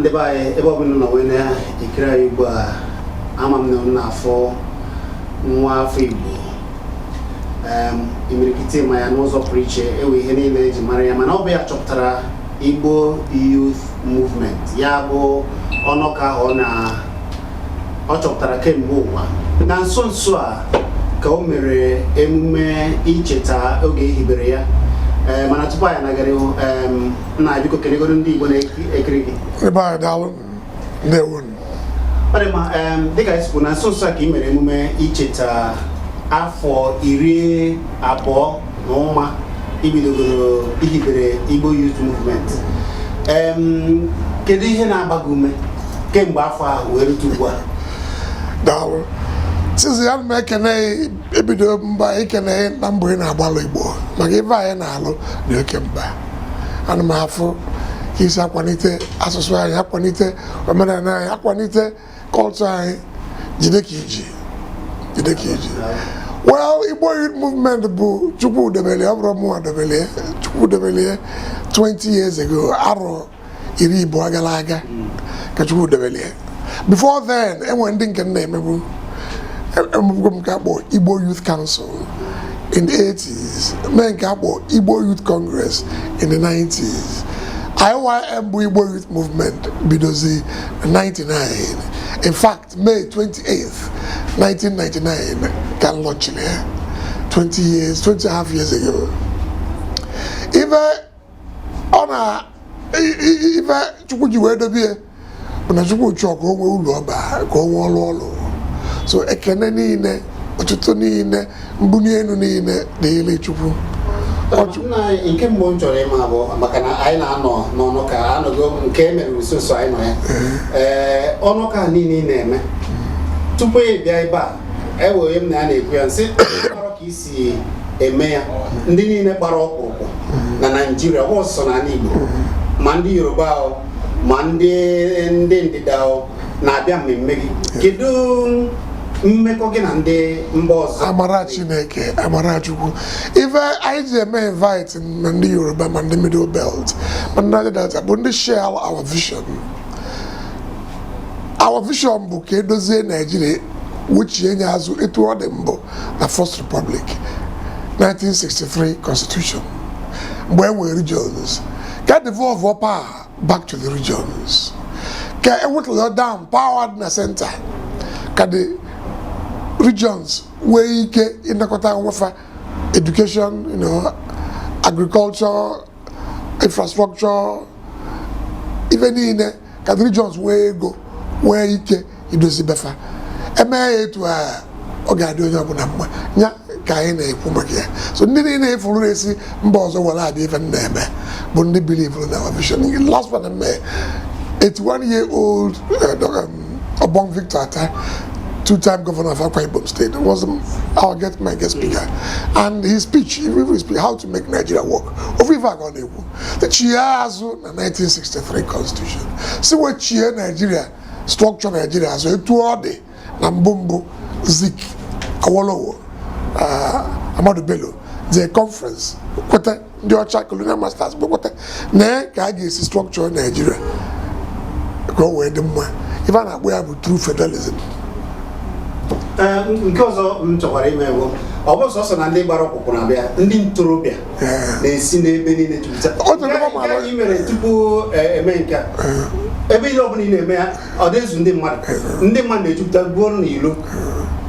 Ndị be anyị, ebe ọbụla nọ wee na-ekiri anyị ugbu a, ama m na unu na-afụ nwa afọ Igbo. Imirikiti ma ya n'ụzọ pụrụ iche, ewe ihe niile eji mara ya, mana ọ bụ ya chọpụtara Igbo Youth Movement. Ya bụ ọnụka ahụ ọ na ọ chọpụtara kemgbe ụwa. Na nso nso a ka o mere emume icheta oge ehibere ya. Ee, mana tupu anyị anagara ihu, nna, biko kelegoro ndị Igbo na-ekiri gị. Ebe anyị, daalụ, ndewo. Ọ dị mma. Dịka anyị sikwu, na nso nso a ka ị mere emume icheta afọ 20 na ụma ibidogoro ihibere Igbo Youth Movement. Kedu ihe na-agba gị ume kemgbe afọ ahụ wee rute ugbu a? Daalụ. Sizi ya m ekene ebido mba ekene na mbọ ị na-agbalụ Igbo maka ife anyị na-alụ dị oke mba. Ana m afụ ka isi akwalite asụsụ anyị, akwalite omenala anyị, akwalite culture anyị. Jide ka iji, jide ka iji. Well, Igbo Youth Movement bụ Chukwu debele, ọ bụrụ mụnwa debele, Chukwu debele. 20 years ago, arọ 20 gara aga ka Chukwu debele. Before then, enwere ndị nke m na-emebu. Emebugo m nke akpọ Igbo Youth Council in the 80s, mee nke akpọ Igbo Youth Congress in the 90s. IYM bụ Igbo Youth Movement bidozi 99, in fact May 28th, 1999 ka m launchiri ya, 20 years, 20 and a half years ago. Ife ọ na ife Chukwu ji wee dobe ya bụ na Chukwu chọọ ka o nwee ụlọ ọba, ka o nwee ọrụ ọrụ. So ekene niile, ọtụtụ niile, mbuli elu niile dịrị Chukwu. Nna anyị, nke mbụ m chọrọ ịma bụ maka na anyị na-anọ n'ọnụ ka anọgo nke e mere nso nso anyị nọ ya. Ee, ọnụ ka niile ị na-eme tupu ị bịa ebe a, ewere m na ya na-ekwu ya nsị kparọ ka isi eme ya. Ndị niile gbara ọkpụrụkpụ na Naijiria, ọ bụ ọsọ n'ala Igbo, ma ndị Yoruba ahụ, ma ndị ndịda ahụ na-abịa mmemme gị. Kedu mmekọ gị na ndị mba ọzọ? Amara Chineke, amara Chukwu. Ife anyị ji eme invite ma ndị Yoruba, ma ndị Middle Belt, ma ndị Niger Delta bụ ndị share our vision. Our vision bụ ka edozie Naijiria, wuchie nye azụ etu ọ dị mbụ na First Republic, 1963 Constitution, mgbe e nwere regions, ka devolve power back to the regions, ka ewetụrụ down power dị na center, ka the regions nwee ike ịnakọta onwefa, education, agriculture, infrastructure, ife niile, ka the regions nwee ego, nwee ike idozi befa. Eme ya etu a, ọ ga-adị onye ọbụla mma. Ya ka anyị na-ekwu maka ya. So ndị niile efuru na-esi mba ọzọ were abịa ife m na-eme bụ ndị believe na our vision. Last one mme, 81 year old Obong Victor Attah, two-time governor of Akwa Ibom State, was our get my guest speaker. And his speech, he really speak how to make Nigeria work. Ofu ife aga ọ na-ekwu, chie azụ na 1963 Constitution, si wee chie Nigeria, structure Nigeria azụ etu ọ dị na mbụ mbụ. Zik, Awolowo, Ahmadu Bello the conference kweta, ndị ọcha, colonial masters bụ kweta na ka a ga-esi structure Nigeria ka o wee dị mma. Ife a na-akpọ ya bụ true federalism. Ee, nke ọzọ m chọkwara ime bụ, ọ bụ sọsọ na ndị gbara ọkpụkpụ na-abịa, ndị ntorobịa na-esi n'ebe niile jupụta. Ọ dị Nke mma. nke anyị mere tupu eme nke a, ebe ihe ọbụla ị na-eme ya, ọ dị ezu ndị mmadụ, ndị mmadụ na-ejupụta gbuo n'ilo,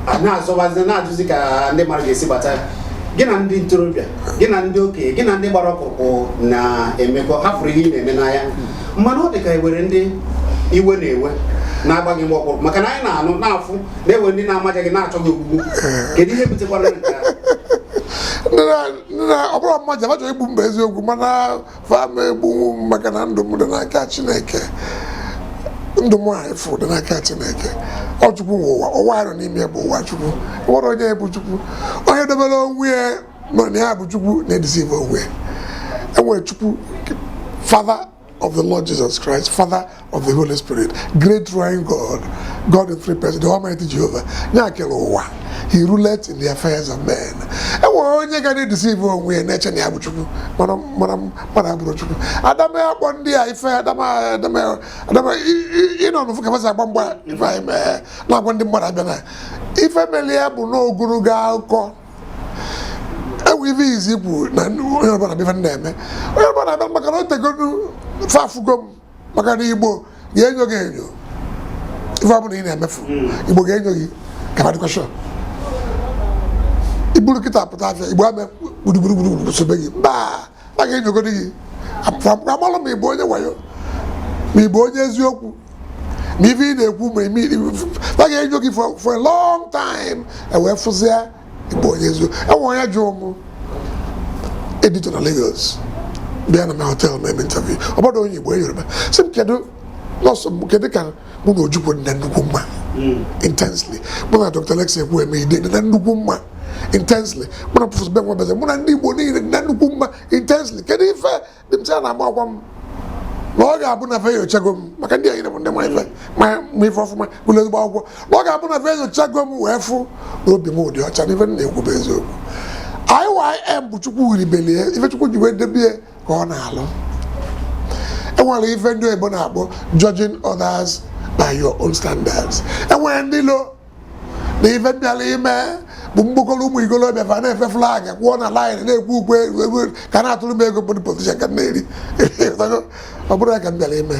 a na-azọbazi, na-ajụzi ka ndị mmadụ ga-esi bata. Gị na ndị ntorobịa, gị na ndị okenye, gị na ndị gbara ọkpụkpụ na-emekọ, ha fụrụ ihe ị na-eme n'anya. Mana ọ dị ka ewere ndị iwe na-ewe na-agba gị mgbe ọkpụrụkpụ, maka na anyị na-anụ na-afụ na-ewe ndị na-amaja gị, na-achọ gị ogbugbu. Kedu ihe butekwara nke a? Ndị na ọ bụrụ mmaja ma chọrọ igbu mba, eziokwu, mana fama egbunwu m, maka na ndụ m dị n'aka Chineke. Ndụ m a efu dị n'aka Chineke. Ọ Chukwu nwe ụwa. Ụwa anyị nọ n'ime ya bụ ụwa Chukwu. Nwere onye bụ Chukwu. Onye dobere onwe ya nọ na ya bụ Chukwu na-edeceive onwe ya. Enwere Chukwu, Father of the Lord Jesus Christ, Father of the Holy Spirit, great triune God, God in three persons, the Almighty Jehovah. Ya kere ụwa. He ruleth in the affairs of men. Enwere onye ga na-edeceive onwe ya na-eche na ya bụ Chukwu, mana mana mana abụrụ Chukwu. Adama akpọ ndị a ife adama adama adama ịnọ n'ụfụ ka agba mgba ife anyị mee na-agwa ndị mmadụ abịa na ife mere ya bụ n'ogologo akụkọ. Enwe ife izi kwu na onye ọbụla na-abịa ife m na-eme, onye ọbụla na-abịa, maka na o tegonu fafugo m, maka na Igbo ga-enyo gị enyo. Ife ọbụla ị na-emefu, Igbo ga-enyo gị ka ha dịkwa sure. Iburu kịta pụta afịa, Igbo ame gburugburu gburugburu sobe gị. Mba, a ga-enyogodi gị amalụ ma Igbo onye wayo, ma Igbo onye eziokwu, ma ife ị na-ekwu, ma ime a ga-enyo gị for a long time, ewee fụzịa Igbo onye eziokwu. Enwe onye jụrụ m, editor na Lagos, bịa na my hotel ma eme interview. Ọ bụrụ onye Igbo, Yoruba, sị m kedu nọọsụ m, kedu ka mụ na Ojukwu dị na nnukwu mma intensely, mụ na Dr. Alex Ekwueme dị na nnukwu mma intensely, mụ na Professor Ben Nwabeze, mụ na ndị Igbo niile dị na nnukwu mma intensely, kedu ife dị m sị a na-agba akwa m na ọ ga-abụ na fe enyochago m, maka ndị anyị bụ ndị ma ife ma ife ọfụma, gụrụ ezigbo akwụkwọ, na ọ ga-abụ na fe enyochago m wee fụ na obi m dị ọcha na ife m na-ekwu bụ eziokwu. IYM bụ Chukwu wuribelie ife Chukwu ji wee debie ka ọ na-alụ. Enwere ife ndị oyibo na-akpọ judging others by your own standards. Enwere ndị lo na ife bịara ime bụ mgbokọrọ ụmụ igolobịa fa na-efe flag kwụọ na line na-ekwu ukwe ka na-atụrụ m ego bụ politician ka m na-eri. Ọ bụrụ ya ka m bịara ime.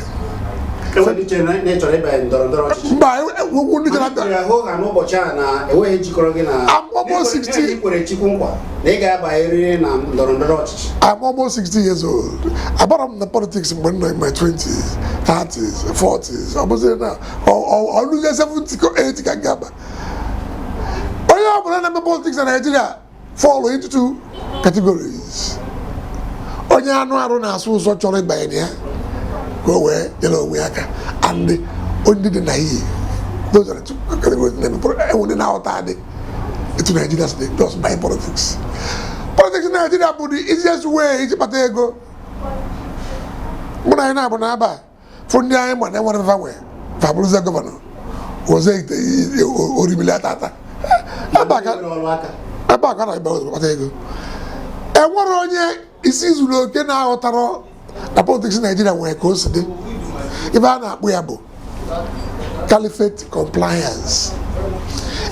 Enwere iche na ị chọrọ ịbanye ndọrọ ndọrọ ọchịchị? Mba, enwekwu ndị chọrọ Mana ị hụ ha n'ụbọchị a na enweghị jikọrọ gị na I'm almost 60. ị kwere Chukwu nkwa na ị ga-abanyerịrị na ndọrọ ndọrọ ọchịchị. I'm almost 60 years old. Abara m na politics mgbe m nọ in my 20s, 30s, 40s. Ọ bụzi na ọlụzie 70 ka 80 ka m ga-aba. Onye ọbụla na-eme politics na Nigeria fall into two categories. Onye anụ arụ na-asụ ụzọ chọrọ ịbanye na ya ka o wee nyere onwe ya aka, and ndị dị naive. Those are the two categories na-eme. Enwe ndị na-aghọta adị etu Nigeria si dị, just by politics. Politics in Nigeria bụ the easiest way iji kpata ego. Mụ na anyị na-abụ na-aba fụ ndị anyị ma na enwere mfa nwe fa bụrụzie governor oze ite orimili atata ebe a ka Nwere ọrụ aka. Ebe a ka na ebe kpata ego. Enwere onye isi zuru oke na-aghọtara na politics Nigeria nwere ka o si dị. Ibe a na-akpụ ya bụ caliphate compliance.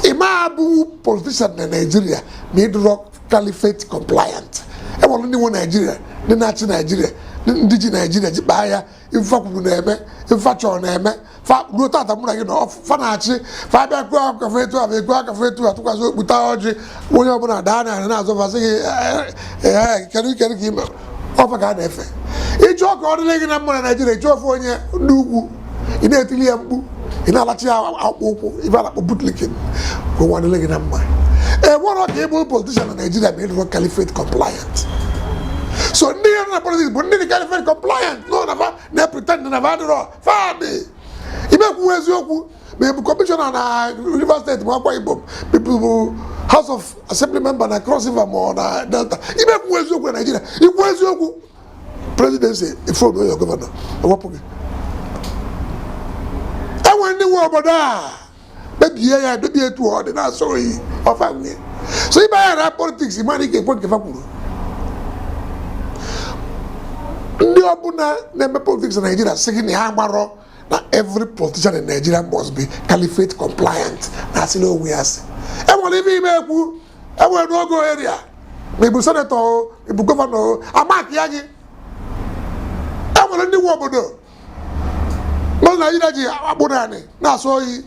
Ị ma abụ politician na Nigeria ma ịdụrọ caliphate compliant. Enwere ndị nwe Nigeria, ndị na-achị Nigeria, ndị ji Nigeria ji kpaa ya. Ife kwuru na-eme, ife chọrọ na-eme fa ruo tata. Mụ na gị na fa na-achị, fa bịa kụọ akafe etu a, ekwu akafe etu a, tụkwasị okpu, taa ọjị, onye ọbụla daa narị na-azọ fasị gị. Ee, kedu kedu ka ime ọfa ka a na-efe ịchọ ka ọ dịrị gị na mma na Naijiria? Ịchọ ofe onye ndị ugwu, ị na-etili ya mkpu, ị na-alachi ya akpụ ụkwụ, ife a na-akpọ bootlicking, ka ụwa dịrị gị na mma. Enwerọ ka ị bụrụ politician na Naijiria ma ị dụrọ caliphate compliant. So ndị nọ na politics bụ ndị dị caliphate compliant no na fa na-pretend na fa adịrọ fa dị. Ime kwuwa eziokwu, ma ị bụ commissioner na Rivers State, ma Akwa Ibom, people bụ House of Assembly member na Cross River ma ọ na Delta, ime kwuwa eziokwu na Naijiria, ikwu eziokwu, presidency ifonu onye governor ewepụ gị. Enwere ndị nwe obodo a kpebie ya, ekpebie etu ọ dị na-asọ oyi ọfa nwunye. So ibe anya na politics, mana ị ga-ekwe nke fa kwuru. Ndị ọbụla na-eme politics na Nigeria sị gị na ya gbarọ na every politician in Nigeria must be caliphate compliant na asị na onwe ya asị. Enwere ibe ime ekwu, enwere n'ogo area, ma ị bụ senator o, ị bụ governor o, amaki ya gị. Enwere ndị nwe obodo nọ na Nigeria ji akpụ naanị na-asụ oyi.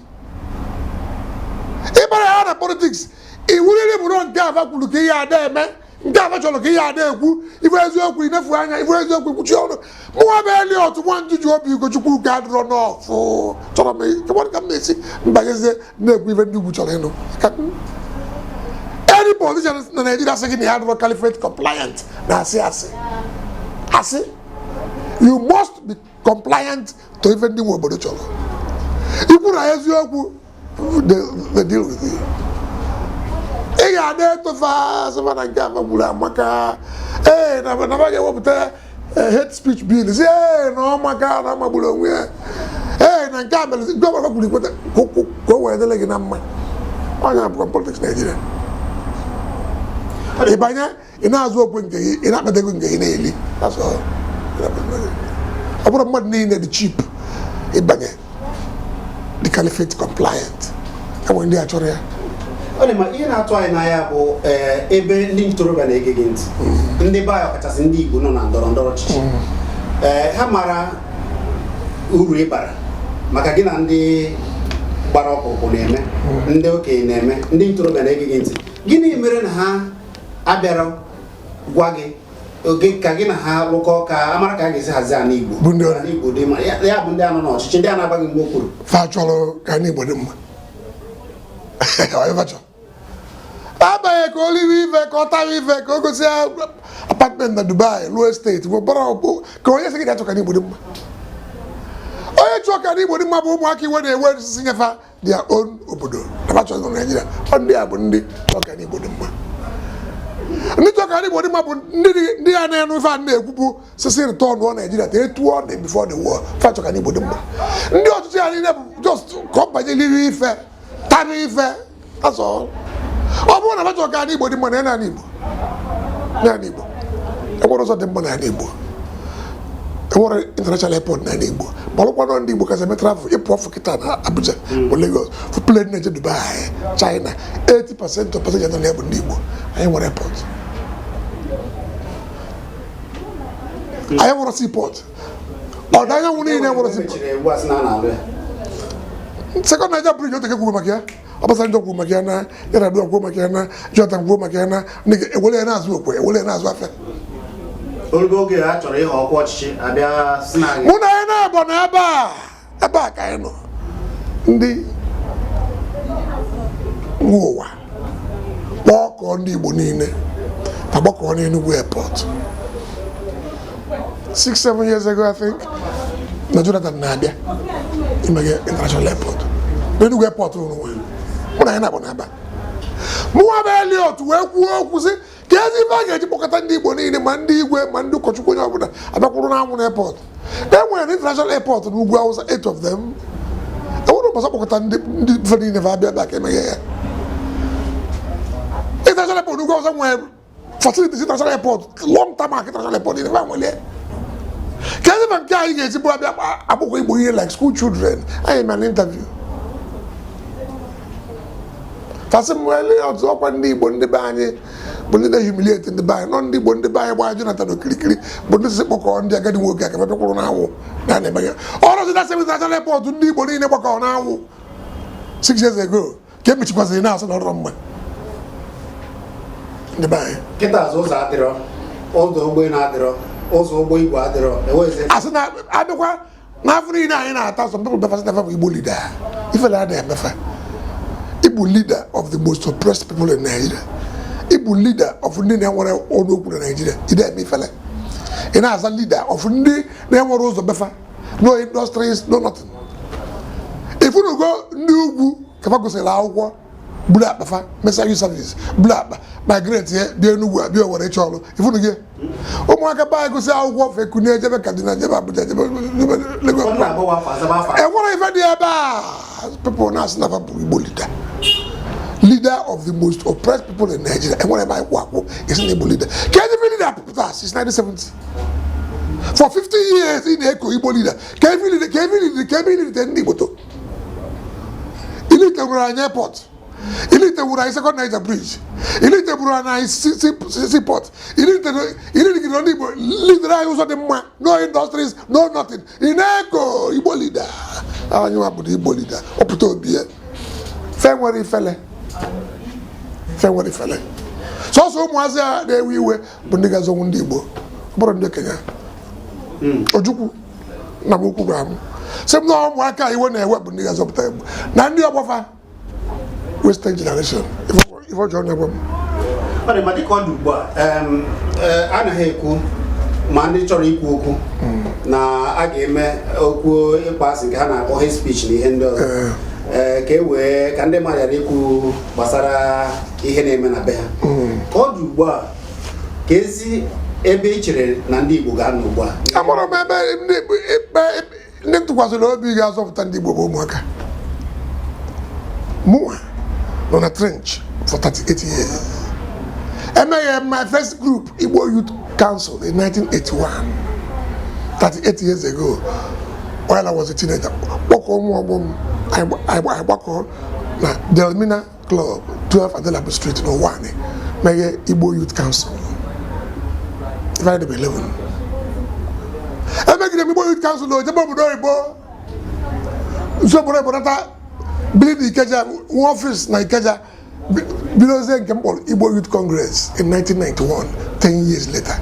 Ịbara ya na politics, iwuriri bụrụ nke afa kwuru ka ihe ada eme, nke afa chọrọ ka ihe ada ekwu. Ife eziokwu inefu anya, ife eziokwu ikwuchi ọnụ. Mụnwa bụ Eliot Nwanjuju Obi Ugochukwu ka adịrọ n'ọfụ chọrọ m ka m na-esi mbanyezie na-ekwu ife ndị ugwu chọrọ ịnụ. Any politician na Nigeria sị gị na ya adịrọ caliphate compliant na asị asị asị. You must be compliant to ife ndị nwe obodo chọrọ. Ikwu na eziokwu, they deal with you. Ị ga-ada etofe asịfa na nke afa gwuru amaka. Ee, na na ga-ewepụta hate speech bill si ee na ọ maka na amagburu onwe ya. Ee, na nke a mere governor kwuru ikweta ka o wee dịrị gị na mma. Onye abụkwa politics Nigeria. Ịbanye, ị na-azụ okwe nke gị, ị na-akpata ego nke gị na-eli. That's all. Ọ bụrụ mmadụ niile dị cheap ịbanye dị caliphate compliant, enwere ndị a chọrọ ya. Ọ dị ma. Ihe na-atụ anyị n'anya bụ ebe ndị ntorobịa na-ege gị ntị, ndị be anyị, ọkachasị ndị Igbo nọ na ndọrọ ndọrọ ọchịchị, ha mara uru ị bara maka gị na ndị gbara ọkpụrụkpụ na-eme, ndị okenye na-eme, ndị ntorobịa na-ege gị ntị. Gịnị mere na ha abịara gwa gị oge ka gị na ha rụkọ ka amara ka a ga-esi hazie ala Igbo? Bụ ndị Ala Igbo dị mma. Ya bụ ndị anọ n'ọchịchị, ndị a na-agbaghị mgbe o kwuru. Fa chọrọ ka ndị Igbo dị mma. Ọ ife chọrọ abaghị ka o liwe ife, ka ọ tawa ife, ka o gosi ya apartment na Dubai, lụọ estate bụ bara ọbụ. Ka onye sị gị na-achọ ka ndị Igbo dị mma, onye chọọ ka ndị Igbo dị mma bụ ụmụaka iwe na-ewe osisi nyefa their own obodo na fa chọrọ nọ Naijiria. Ọ ndị a bụ ndị chọọ ka ndị Igbo dị mma. Ndị chọọ ka ndị Igbo dị mma bụ ndị a na-enu ife a na-ekwupụ sisi return ọ Naijiria ta etu ọ dị before the war. Fa chọọ ka ndị Igbo dị mma. Ndị ọchịchị a niile bụ just ka ọ banyeliri ife, tara ife. That's all. Ọ bụrụ na fa chọọ ka ndị Igbo dị mma na ala Igbo, n'ala Igbo enwere ụzọ dị mma, n'ala Igbo enwere international airport, n'ala Igbo ma ọlụkwanụ ndị Igbo kasị eme travel. Ịpụ ọfụ kịta na Abuja bụ Lagos, fụ plane na-eje Dubai, China, 80% of passengers nọ na ya bụ ndị Igbo. Anyị nwere airport, anyị nwere seaport. Ọdịda anyanwụ niile nwere seaport. Mechiri ugbu a sị na a na-alụ ya. Second Niger Bridge, oteke kwuru maka ya, Obasanjo kwuru maka ya, na Yar'Adua kwuo maka ya, na Jonathan kwuo maka ya, na ndị ewere ya na-azụ okwe, ewere ya na-azụ afịa. Orugo oge a chọrọ ịghọ ọkwa ọchịchị, abịa si na Mụ na anyị na-abụ na ebe a, ebe a ka anyị nọ. Ndị nwe ụwa kpọkọọ ndị Igbo niile, agbakọ n'Enugu airport 6, 7 years ago, I think, na Jonathan na-abịa imeghe international airport n'Enugu airport rụrụ nwe. Mụ na anyị na-abụ n'aba, mụnwa bụ Elliot wee kwuo okwu sị ka ezi ife a ga-eji kpọkọta ndị Igbo niile, ma ndị igwe ma ndị ụkọchukwu, onye ọbụla abịakwuru n'anwụ n'airport. E nwere international airport n'ugwu Awụsa, eight of them. Enwere ụbọchị kpọkọta ndị ife niile fa abịa bịa ka emeghe ya. International airport n'ugwu Awụsa nwere facilities international airport, long term international airport niile fa nwere. Ka ezi ma nke anyị ga-esi bụ abịa akwụkwọ Igbo ihe like school children. Anyị mere interview, fasị m Elliot, ọkwa ndị Igbo, ndị be anyị bụ ndị na-ehumiliate ndị be anyị nọ. Ndị Igbo, ndị be anyị gbaa Jonathan okirikiri bụ ndị si kpọkọọ ndị agadi nwoke aka bịakwụrụ n'anwụ na na-emeghe ọrụ dị na international airport. Ndị Igbo niile gbakọrọ n'anwụ 6 years ago ka emechikwaziri na-asị na ọrụrụ mma ndị be anyị. Kịta azụ ụzọ adịrọ, ụzọ ụgbọelu adịrọ, ụzọ ụgbọ igwe adịrọ, enwezi. Asị na abịakwa n'afọ niile anyị na-ata. Some people befasị nafa bụ Igbo leader. Ifele a na-emefa Igbo leader of the most oppressed people in Nigeria, Igbo leader of ndị na-enwere ọnụ okwu na Nigeria. Ị na-eme ifele, ị na-aza leader of ndị na-enwere ụzọ befa, no industries, no nothing. Ifunugo ndị ugwu kafa gụsịrị akwụkwọ, buru akpa fa, mesịa youth service, buru akpa migrate ya bịa Enugwu, abịa Owere ịchọ ọrụ. Ifunugo ụmụaka be anyị gụsị akwụkwọ, fekunie jebe Kaduna, jebe Abuja, jebe Lagos. Ụfọdụ na-agbawa afọ, azaba afa. Enwere ife dị ebe a. People na-asị na fa bụ Igbo leader, leader of the most oppressed people in Nigeria. Enwere ebe anyị kwụ akwụ esi na Igbo leader. Ka ezi leader pụta since 1970, for 50 years ị na-eko Igbo leader. Ka ebe leader, ka ebe leader, ka ebe leader ndị Igbo to ilite nwere anyị airport, ilite nwere anyị Second Niger Bridge, ilite nwere anyị seaport, ilite iligide ndị Igbo leader anyị ụzọ dị mma, no industries, no nothing. Ị na-eko Igbo leader. Anyị nwa bụ Igbo leader ọpụta obi ya fe nwere ifele, fe nwere ifele. Sọsọ ụmụazị a na-ewe iwe bụ ndị ga-azọnwu ndị Igbo. Ọ bụrụ ndị okenye, Ojukwu na m ukwu gwara m sị m na ụmụaka iwe na-ewe bụ ndị ga-azọpụta Igbo na ndị ọgbọfa wasted generation. Ife ọjọọ na-egwe m. Ọ dị ma dịka ọ dị ugbu a, anaghị ekwu ma ndị chọrọ ikwu okwu na a ga-eme okwu ịkpọ asị nke ha na-akpọ hate speech na ihe ndị ọzọ, ka e wee ka ndị mmadụ ghara ikwu gbasara ihe na-eme na be ha. Ka ọ dị ugbu a, ka ezi ebe ị chere na ndị Igbo ga-anọ ugbu a? Amụrụ m ebe ndị ntụkwasịrị obi ga-azọpụta ndị Igbo bụ ụmụaka. Mụnwa nọ na trench for 38 years. Emeghe my first group, Igbo Youth Council, in 1981, 38 years ago, while I was a teenager. Kpọkọ ụmụ ọgbọ m, anyị gbakọ na Delmina Club, 12 Adelabu Street n'Ụwanị, meghe Igbo Youth Council. Ife anyị dị bụ 11. Emegide m Igbo Youth Council na ojebe obodo oyibo, nso obodo oyibo nata, biri na Ikeja, nwa office na Ikeja, bidozie nke m kpọrọ Igbo Youth Congress in 1991, 10 years later.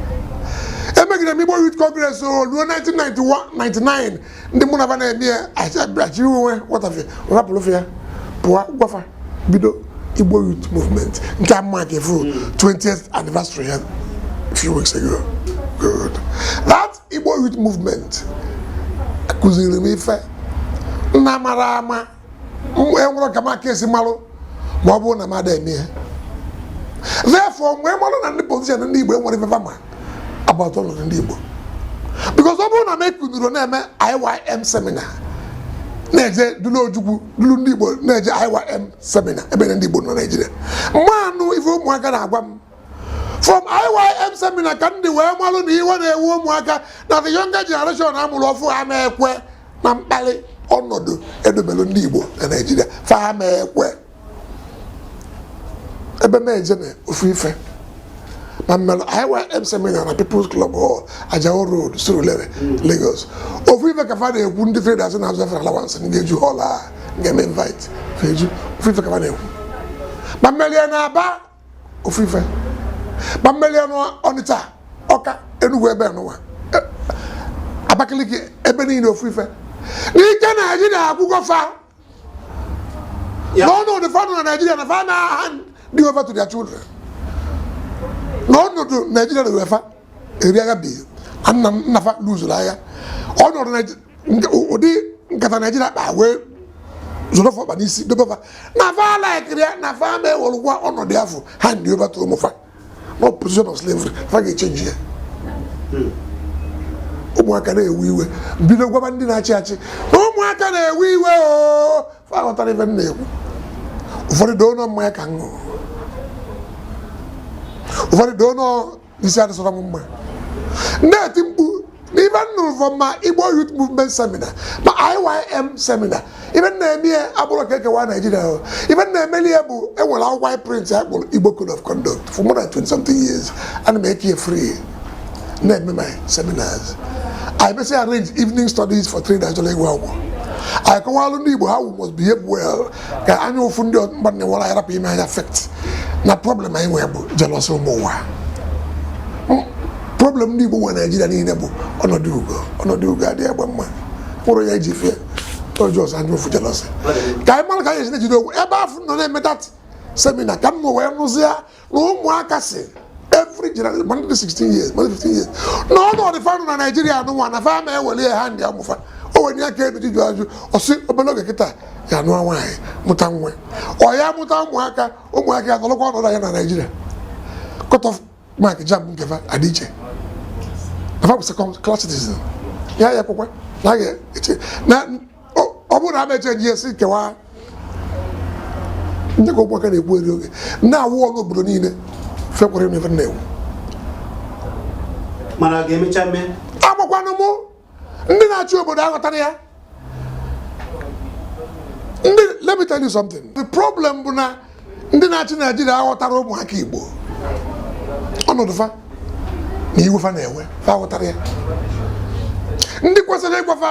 Emegide m Igbo Youth Congress o ruo 1991, 99. Ndị mụ na ba na-eme ya achịrị onwe wọtafe rapụrụ ya pụọ, gwafa bido Igbo Youth Movement nke a mark efu 20th anniversary ya a few weeks ago. Good. That Igbo Youth Movement kụziri m ife nna mara ama enwere ka m aka esi malụ ma ọ bụrụ na m ada eme ya. Therefore, mgbe malụ na ndị politician ndị Igbo enwere ife ma about ọnọdụ ndị Igbo, because ọ bụrụ na m ekunuru na-eme IYM seminar, na-eje dulu Ojukwu, dulu ndị Igbo na-eje IYM seminar ebe ndị Igbo nọ Naijiria, mma anụ ife ụmụaka na-agwa m from IYM seminar ka ndị wee malụ na iwe na-ewu ụmụaka na the younger generation amụrụ ọfụ ha ma ekwe na mkpali ọnọdụ edobelu ndị Igbo na Naijiria. Fa ha ma ekwe ebe m eje na ofu ife ma mmelụ IYM seminar na People's Club Hall, Ajao Road, Surulere, Lagos. Ofu ife ka fa na-ekwu. Ndị traders na-azụ afọ allowance, ndị eju hall a ga-eme invite fa eju. Ofu ife ka fa na-ekwu. Ma mmelie na Aba, ofu ife. Ma mmelie na Ọnịcha, Ọka, Enugu, ebe n'ụwa, Abakaliki, ebe niile, ofu ife n'ike Naijiria agwụgo fa n'ọnọdụ fa nọ na Naijiria na fa na hand dị over to their children. N'ọnọdụ Naijiria na wefa eri agha bi nna nnafa luzuru agha, ọnọdụ ụdị nkata Naijiria kpa wee zọrọ fọkpa n'isi dobe fa na fa laikiri ya na fa ma ewelụkwa ọnọdụ afọ hand over to ụmụfa no position of slavery. Fa ga-echenji ya. Ụmụaka na-ewe iwe, bido gwaba ndị na-achị achị na ụmụaka na-ewe iwe o. Fa ghọtara ife m na-ekwu. Ụfọdụ doo nọ mmanya ka m ṅụrụ, ụfọdụ doo nọ isi adịsọrọ m mma na-eti mkpu na ife m nụrụ from ma Igbo Youth Movement seminar ma IYM seminar. Ife m na-eme ya abụrụ ka ekewa Naijiria o. Ife m na-emeli ya bụ enwere akwụkwọ anyị print ya kpọrọ Igbo Code of Conduct. For more than 20 something years, ana m eke ya free, na-eme my seminars. I basically arrange evening studies for traders chọrọ ịgụ akwụkwọ. Anyị kọwalụ ndị Igbo how we must behave well ka anya ụfụ ndị mmadụ na-ewere anyị rapụ ime anyị affect. Na problem anyị nwere bụ jealousy ụmụ ụwa. Problem ndị Igbo nwere Naijiria niile bụ ọnọdụ ugo. Ọnọdụ ugo adịghị agba mma mkpụrụ ya eji fie ọjọọ ọzọ, anya ụfụ, jealousy. Ka anyị mara ka anyị esi na-ejide okwu ebe afọ nọ na-eme that seminar ka m wee nụzie na ụmụaka si every generation, ma ndị 16 years, ma ndị 15 years, na ọnọdụ fanụ na Naijiria anụnwa na fa ma eweli ya ha ndị amụfa o nwere aka elu jiju ajụ ọsị obere oge kịta ya nụọ nwaanyị, mụta nwa, ọ ya mụta ụmụaka, ụmụaka ya nọrọkwa ọnọdụ ya na Naijiria. Cut off mark JAMB nke fa adị iche na fa bụ second class citizen. Ya ya kwekwe na a ga-eche na ọ bụrụ na a na-eche nji esi kewaa ndị ka ụmụaka na-ekwu eri oge na-awụ ọnụ obodo niile fekwara ife na-ewu. Mana ọ ga-emecha mee? Agbakwanụ mụ ndị na-achị obodo aghọtara ya. Ndị, let me tell you something, the problem bụ na ndị na-achị Naijiria aghọtara ụmụaka Igbo, ọnọdụ fa na iwe fa na-enwe. Fa aghọtara ya. Ndị kwesịrị ịgwafa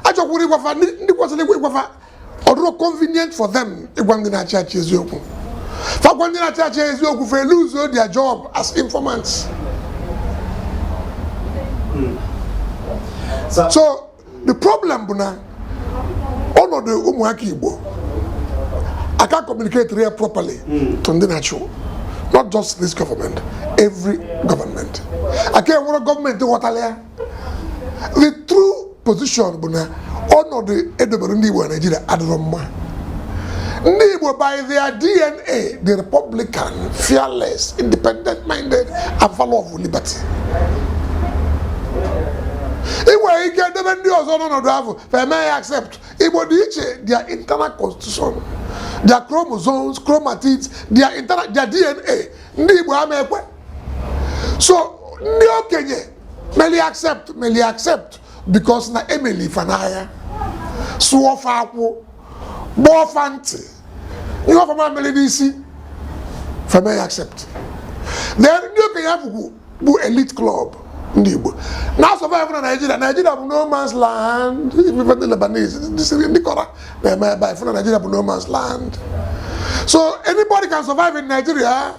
achọkwuru ịgwafa, ndị kwesịrị ịgwafa, ọ dụrụ convenient for them ịgwa ndị na-achị achị eziokwu. Fa gwa ndị na-achị achị eziokwu, fa lose their job as informants. So the problem bụ na ọnọdụ ụmụaka Igbo aka communicate ya properly to ndị na-achị, not just this government, every government. Aka enwere gọọmenti ghọtara ya. The true position bụ na ọnọdụ edobere ndị Igbo na Nigeria adịrọ mma. Ndị Igbo by their DNA, the republican, fearless, independent minded and follower of liberty. Ị nwere ike debe ndị ọzọ n'ọnọdụ ahụ, fa eme ya accept. Igbo dị iche. Their internal constitution Their chromosomes, chromatids, their internal, their DNA, ndị Igbo ama ekwe. So ndị okenye meli accept because na emeli ife n'ahịa, sụọ fa akwụ, gbọọ fa ntị, ihe ọfọma mmiri n'isi, feme ya accept. Then ndị okenye afụkwu bụ elite club ndị Igbo na survive na Nigeria. Nigeria bụ no man's land. Ife ndị Lebanese, ndị Syria, ndị kọra na-eme ebe a, ife na Nigeria bụ no man's land, so anybody can survive in Nigeria.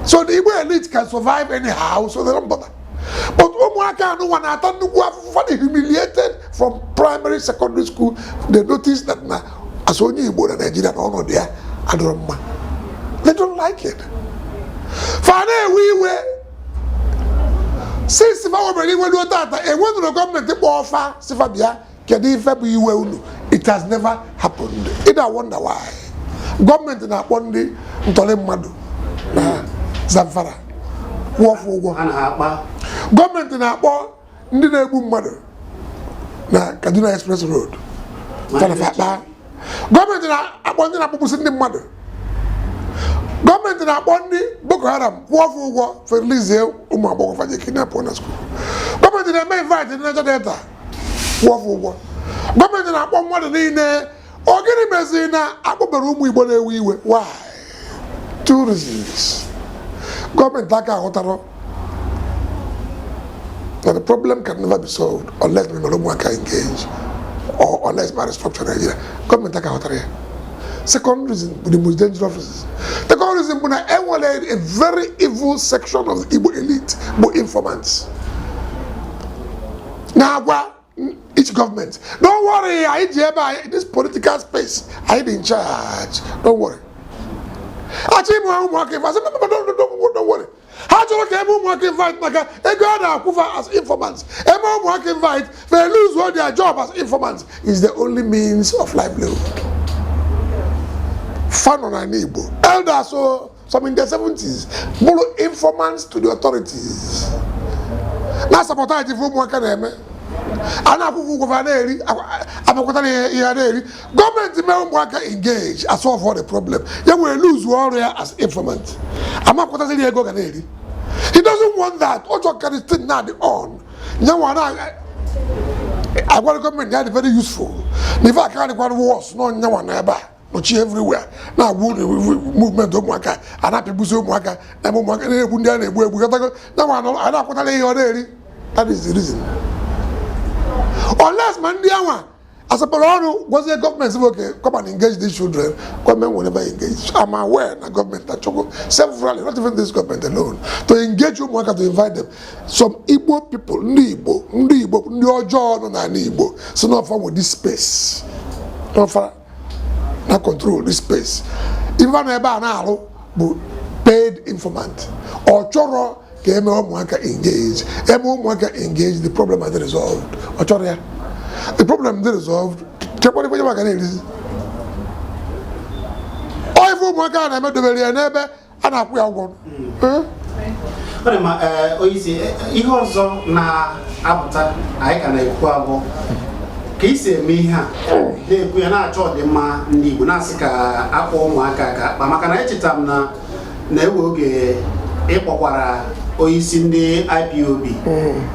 So the Igbo elite can survive anyhow, so they don't bother. But ụmụaka anụnwa na-ata nnukwu afụfụ. Dị humiliated from primary, secondary school. They notice that na as onye Igbo na Nigeria, na ọnọdụ ya adịrọ mma. They don't like it. Fa na-ewe iwe. Since fa webere iwe ruo tata, enwenụrụ gọọmenti kpọọ fa sifa bịa, kedu ife bụ iwe unu? It has never happened. Ị na wonder why gọọmenti na-akpọ ndị ntọrị mmadụ na Zamfara kwụọ fa ụgwọ? A na-akpa. Gọọmenti na-akpọ ndị na-egbu mmadụ na Kaduna Express Road fanafa akpa. Gọọmenti na-akpọ ndị na-akpọgbusi ndị mmadụ. Gọọmenti na-akpọ ndị Boko Haram, kwụọ fa ụgwọ, ferilizie ụmụ agbọghọ faje kidnap na school. Gọọmenti na-eme invite ndị Niger Delta, kwụọ fa ụgwọ. Gọọmenti na-akpọ mmadụ niile. Ọ gịnị meziri na akpọbere ụmụ Igbo na-ewe iwe? Why? Two reasons. Gọọmenti aka aghọtara na the problem can never be solved unless we mere ụmụaka engage or unless ma restructure Nigeria. Gọọmenti aka aghọtara ya. Second reason bụ the most dangerous reason. Second reason bụ na enwere a very evil section of the Igbo elite bụ informants na-agwa each government, "Don't worry, anyị ji ebe anyị, this political space, anyị dị in charge, don't worry." Achọ ime ụmụaka ife asị, "Don't, don't, don't, don't worry." Ha chọrọ ka eme ụmụaka invite maka ego a na-akwụfa as informants. Eme ụmụaka invite, they lose all their job as informants is the only means of livelihood. Fa nọ n'ala Igbo, elders o, some in their 70s, bụrụ informants to the authorities, na sabotage ife ụmụaka na-eme. A na-akwụkwọ ụgwọ, fa na-eri, abakwatara ihe a na-eri. Gọọmenti mee ụmụaka engage, a solve all the problem. Ya were lose ọrụ ya as informant, amakwataziri ya ego ga na-eri. He doesn't want that. Ọ chọrọ ka the thing na dị on nyanwa na agwara gọọmenti ya dị very useful na ife aka dịkwa worse nọ nyanwa na ebe a nọchi everywhere na-agwa unu movement ụmụaka a na-apịgbusi ụmụaka, na-eme ụmụaka, na-egbu ndị a na-egbu egbu gatago nyanwa a na-akwatara ihe ọ na-eri. That is the reason. Unless ma ndị anwa asapụrụ ọrụ gwazie gọọmenti bụ, "Okay, come and engage these children," gọọmenti will never engage. I'm aware na gọọmenti achọgo severally, not even this government alone, to engage ụmụaka, to invite them. Some Igbo people, ndị Igbo, ndị Igbo, ndị ọjọọ nọ n'ala Igbo si n'ọfa with this space, n'ọfa na control this space. Ife nọ ebe a na-arụ bụ paid informant. Ọ chọrọ ka eme ụmụaka engage. Eme ụmụaka engage, the problem has resolved. Ọ chọrọ ya, the problem dị resolved. Chekwara ife maka na-erizi ọ ife ụmụaka a na-eme dobere ya n'ebe a na-akwụ ya ụgwọ. Eh? Ọ dị mma. Ee, onyeisi, ihe ọzọ na-apụta anyị ka na-ekwu abụ ka isi eme ihe a na-ekwu ya, na-achọ ọdịmma ndị Igbo, na-asị ka akpọ ụmụaka ka akpa, maka na echetara m na na-ewe oge ịkpọkwara onyeisi ndị IPOB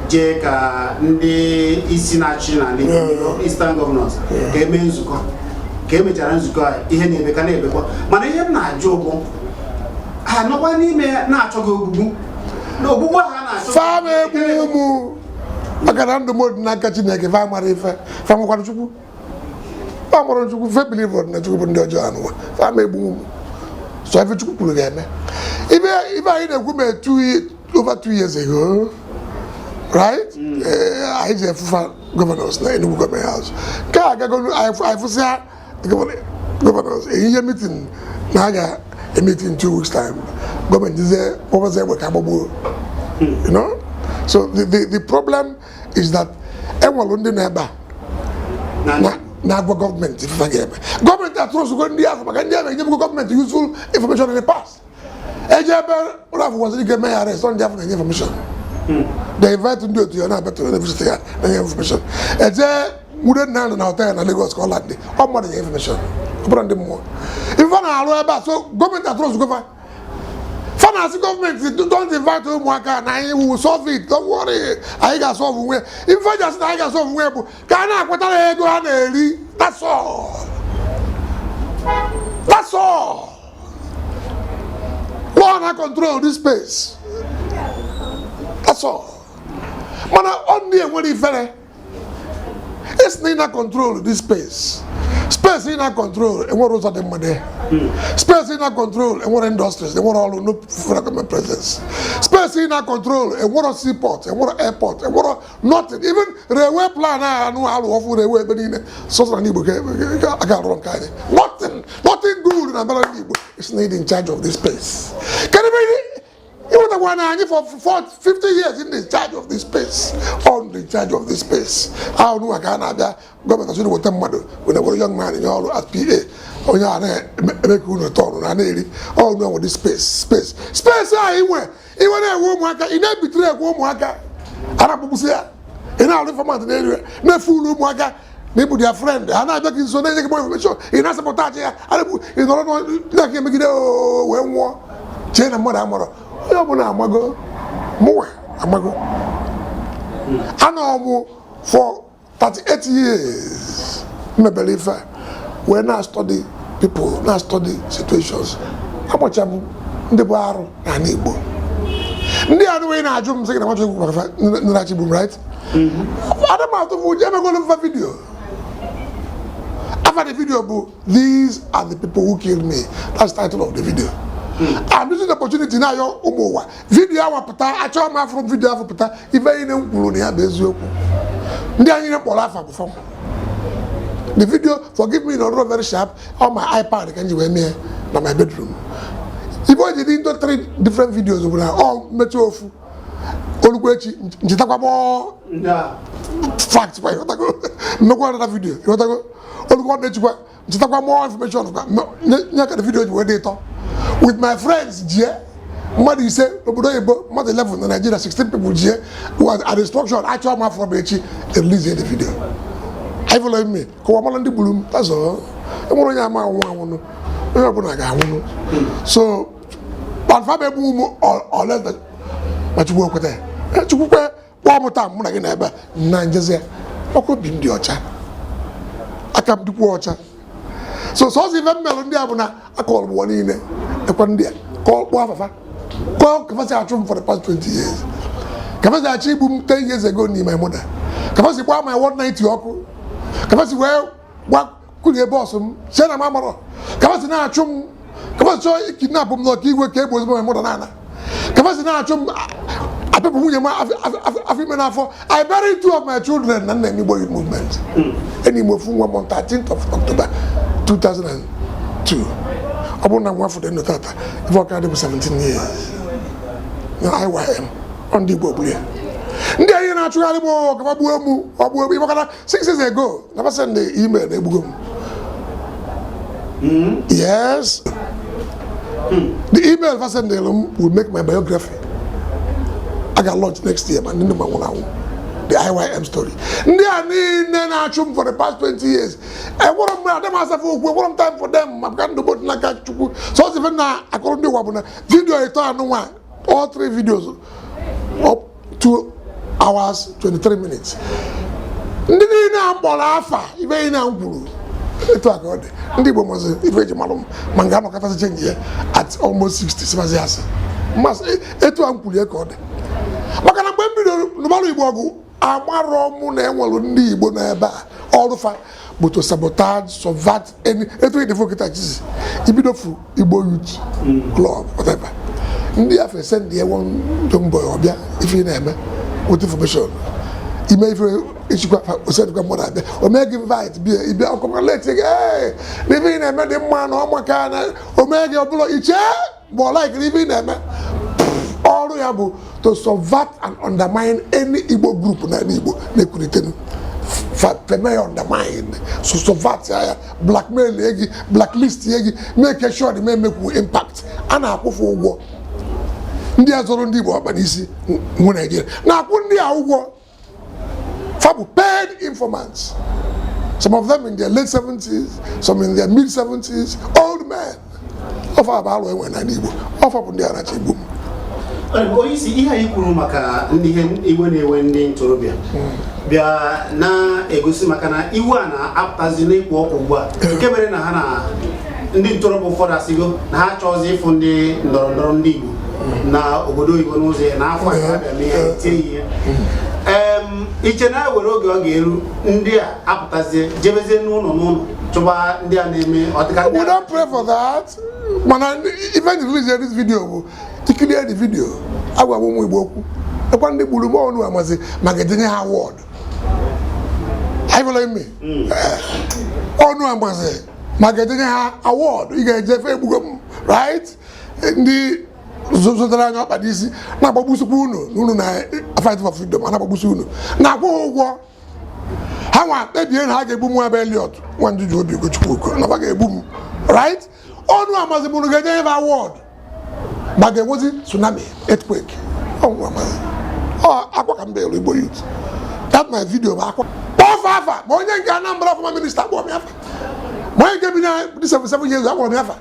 jee ka ndị isi na-achị na ndị Eastern Governors ka emee nzukọ. Ka emechara nzukọ a, ihe na-ebe ka na-ebekwa. Mana ihe m na-ajụ bụ, ha nọkwa n'ime ya na-achọ gị ogbugbu na ogbugbu ahụ a na-achọ? Fa ma egbu ụmụ maka na ndụ m dị n'aka Chineke. Fa mara ife fa nwekwara Chukwu, fa mara Chukwu, fe believe na Chukwu bụ ndị ọjọọ anụwa. Fa ma egbu ụmụ so ife Chukwu kwuru ga-eme. Ife ife anyị na-ekwu mee over 2 years ago, right? Anyị ji efufa governors na Enugu Government House nke a agago. Anyị fụsịa governors ehihie meeting na a ga-emeeting 2 weeks time. Gọọmenti jizie kpọbazie egbe ka agbagbuo. So the problem is that enwere ndị nọ ebe a na na-agwa gọọmenti ife ga-eme. Gọọmenti atụrụsụgo ndị ahụ maka ndị ahụ enyebụgo gọọmenti useful information in the past. Eje ebe ụlọ afọ gwaziri ike eme ya arrest, ndị afọ na-enye information. They invite ndị otu ya na-abịa to visit ya, na-enye information. Eje nwude nna na hotel na Lagos ka ọ landị, ọ mmadụ nye information. Ọ bụrụ ndị mmụọ ife fa na-arụ ebe a, so gọọmenti atụrụ fa fa na-asị gọọmenti, "Don't invite ụmụaka na anyị will solve it, don't worry, anyị ga-asolve nwe." Ife ji asị na anyị ga-asolve nwe bụ ka a na-akwatara ha ego ha na-eri. That's all, that's all. Law na control this space, that's all. Mana ọ ndị enwere ifere esi na ị na control this space. Space ị na control enwere ụzọ dị mma dị. Space ị na control enwere industries, enwere ọrụ, no federal government presence. Space ị na control enwere seaport, enwere airport, enwere nothing. Even railway plan a anụ alụ ọfụ railway ebe niile, sọsọ na Igbo ka a ga-arụ nke anyị. Nothing, nothing good na mbara ndị Igbo. Is not in charge of this space. Kedu ebe ịnwetakwa na anyị for 40, 50 years in the charge of this space, on the charge of this space ahụ nwa ka a na-abịa gọọmenti asịrị weta mmadụ were were young man nye ọrụ as PA, onye a na-eme ka unu tọrụ na na-eri ọrụ nwe space, space, space ahụ inwe iwe na-enwe ụmụaka. Ị na-ebitere ekwe ụmụaka a na-akpụkpụsị ya. Ị na-arụ informant na-eri na-efe ulu ụmụaka na ịbụ their friend. Ha na-abịa gị nso, na-enye gị more information, ị na-asapụtachi ya. Ị nọrọ na-aka emegide oo, wee nwụọ chee na mmadụ amarọ. Onye ọbụla amago, mụnwa amago. Anọ m for 38 years mebere ife a, wee na-study people, na-study situations. Agbacha m ndị bụ arụ n'ala Igbo. Ndị a nụwe na-ajụ m sị gị na nwachọ ekwu maka fa ndị na-achị igbu m, right? Ada m atụ ụjọ. Emegolu mfa video. After the video bụ "These are the people who killed me." That's the title of the video. I'm using the opportunity na-ayọ ụmụ ụwa, video awa pụta, achọghị m afụrụ video afọ pụta. Ife niile m kwuru na ya bụ eziokwu. Ndị anyị kpọrọ afa bụ fọm the video. Forgive me, not very sharp on my iPad ka m ji wee mee na my bedroom. Ife o ji dị into three different videos bụ na ọ mmetụ ofu olugbo echi nchetakwa mọ Ndị a fact kwa, ịghọtago? Mmekwa another video, ịghọtago? Olugbo na-echikwa nchetakwa more information kwa nye ka the video ji wee dị ịtọ. With my friends jie mmadụ 5 n'obodo oyibo, mmadụ 11 na Nigeria, 16 people jie was at instruction. Achọ m afọ m echi release the video. Are you following me? Kọwa mara ndị gburu m. That's all. Enwere onye ama anwụ anwụnụ, onye ọbụla ga-anwụnụ. So but fa egbu m ole ma Chukwu ekweta ya. Chukwu kwe kpọọ m taa, mụ na gị na ebe a na njezi ya. Ọkụ obi m dị ọcha, aka m dịkwa ọcha. So sọsọ ife m melụ ndị a bụ na akọrọ m ụwa niile ekwe ndị a kọọ, kpọọ afafa, kọọ ka fa si achụ m for the past 20 years, ka fa si achọ igbu m 10 years ago n'ime my mother, ka fa si gbaa my 190 ọkụ, ka fa si wee gba kulie bọọsụ m sie na m amarọ, ka fa si na-achụ m, ka fa si chọọ kidnap m n'ọka igwe ka egbu ozugbo my mother na-ana, ka fa si na-achụ m apịpụ nwunye m afọ ime n'afọ. I buried two of my children na nna Igbo Youth Movement. Enyi m ofu nwa m on 13th of October 2002. Ọ bụrụ na nwa afọ dị ndụ tata, ife ọka dị bụ 17 years na IYM. Ọ ndị Igbo gburu ya. Ndị anyị na-achụgharị m ọkaba gbuo m, ọ gbuo m ịmakana 6 years ago na fa send email na egbugo m. Yes, the email fa send m will make my biography I got launch next year. Ma ndị ma nwụrụ anwụ, the IYM story. Ndị a niile na-achụ m for the past 20 years, enwere m adị m asafe okwu, enwere m time for them maka ndụ m dị n'aka Chukwu. So ọ sị na akọrọ ndị ụwa bụ na video ịtọ anụ nwa, all three videos up 2 hours 23 minutes. Ndị niile a mkpọrọ afa, ife niile a m kwuru etu a ka ọ dị. Ndị Igbo mazi ife eji malụ m ma nga anọkọtasị change ya at almost 60 simazi asị mmasị etu a m kwuru ya ka ọ dị, maka na mgbe m bidoro nụmalụ Igbo ọgụ, amarọ mụ na enwere ndị Igbo nọ ebe a ọrụfa bụ to sabotage, subvert any etu ịdị kịta chizi ibido fu Igbo Youth Club, whatever. Ndị afọ send ya one young boy ọbịa ife ị na-eme with information ime ife echikwa osedikwa mmadụ abịa o mee gị invite bịa ịbịa ọkọmaleti gị. Ee, na ife ị na-eme dị mma na ọmaka na o mee gị ọbụla iche ma ọ laikiri ife ị na-eme. Ọrụ ya bụ to subvert and undermine any Igbo group na Igbo na-ekwulitenu feme ya undermine, so subvert ya, blackmail ya gị, blacklist ya gị, make sure the emekwu impact. A na-akwụfe ụgwọ. Ndị a zọrọ ndị Igbo ọkpa n'isi nwe Naijiria na-akwụ ndị a ụgwọ. Fa bụ paid informants. Some of them in their late 70s, some in their mid 70s, old men. Ọfa bụ alụ enwe n'ala Igbo. Ọfa bụ ndị a na-achọ igbu m. Onye isi, ihe anyị kwuru maka ndị ihe iwe na-ewe ndị ntorobịa bịa na-egosi maka na iwe a na-apụtazi n'ịkpụ ọkụ ugbu a, nke mere na ha na ndị ntorobịa ụfọdụ asịgo na ha achọghịzị ịfụ ndị ndọrọ ndọrọ ndị Igbo na obodo oyibo n'ụzọ ya na afọ a ka bịa mee ya tie ihe. Iche na ewere oge ọ ga-eru, ndị a apụtazie jebezie n'ụlọ n'ụlọ chụba ndị a na-eme ọdịka ndị We a. don't pray for that. Mana even release this video bụ ikilie the video, agwa m ụmụ Igbo okwu ekwa ndị gburu m ọnụ amazi maka edenye ha award. Are you following me? Ọnụ amazi maka edenye ha award. Ị ga-eje efe egbugo m, right? Ndị zụtara anya ọkpa n'isi na-agbagbusikwa unu na unu na fight for freedom, a na-agbagbusi unu, na-akwụ ha ụgwọ. Ha nwa kpebie na ha ga-egbu m ebe Eliot nwa njuju obi Ugochukwu Uko na ha ga-egbu m, right? Ọnụ amazi mụrụ ga-enye ebe award ma ga-enwezi tsunami, earthquake. Ọnụ amazi ọ akwa ka mba elu Igbo youth. That my video bụ akwa kpọọ fa afa, ma onye nke Anambra former minister kpọọ m afa, ma onye nke bi na dị 77 years akpọrọ m afa,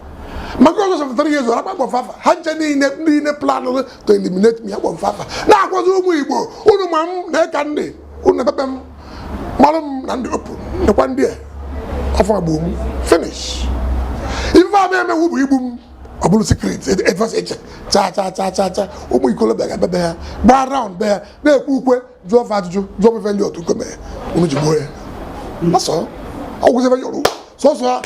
ma nke ọzọ 73 years old akpọ m afa. Ha nche niile, ndị niile plan to eliminate me, akpọ m afa. Na-akwazi ụmụ Igbo, unu ma m na ịka ndị unu epepe m malụ m na ndị open nekwa ndị a ọfọ agbo m finish. Ife a emewu bụ igbu m, ọ bụrụ secret efesa eche cha cha cha cha cha. Ụmụ ikolobịa ga-abịa be ha, gbaa round be ha, na-ekwe ukwe, jụọ fa ajụjụ, jụọ fefe ndị otu nkome unu ji gbuo ya. Ọsọ ọgwụzi ebe yọrọ sọsọ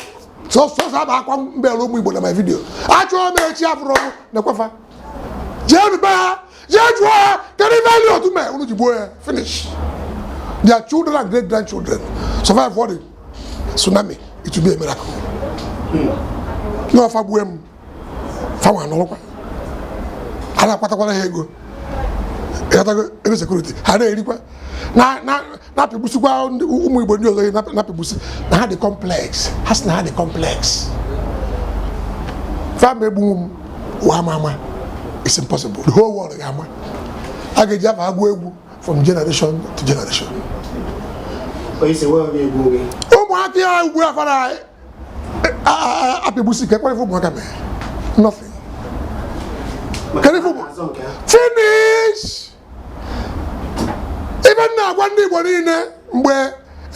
sọsọ aba akwa mbelu ụmụ Igbo na my video. Achọọ m echi afụrụ m na-ekwefa jee be ha, jee jụọ ha kedu ife ndị otu mee unu ji gbuo ya. Finish. Their children and great grandchildren survive for the tsunami, it will be a miracle. N'ọfa gbue m, fanwa anọrọkwa a na-akwatakwara ha ego, ịghọtago, ego security ha na-erikwa na-apịgbusikwa ụmụ Igbo ndị ọzọ ihe na-apịgbusi na ha dị complex. Ha sị na ha dị complex. Fama egbunwu m, ụwa ama ama. It's impossible. The whole world ga-ama. A ga-eji afa agụ egwu from generation to generation. Onye isi wee onye egbu gị. Ụmụaka ya ugbu a fara apịgbusi ka ekwere ụmụaka mee nothing. Maka Kedu ife ha na-azọ nke ha. Finish. Ife m na-agwa ndị Igbo niile, mgbe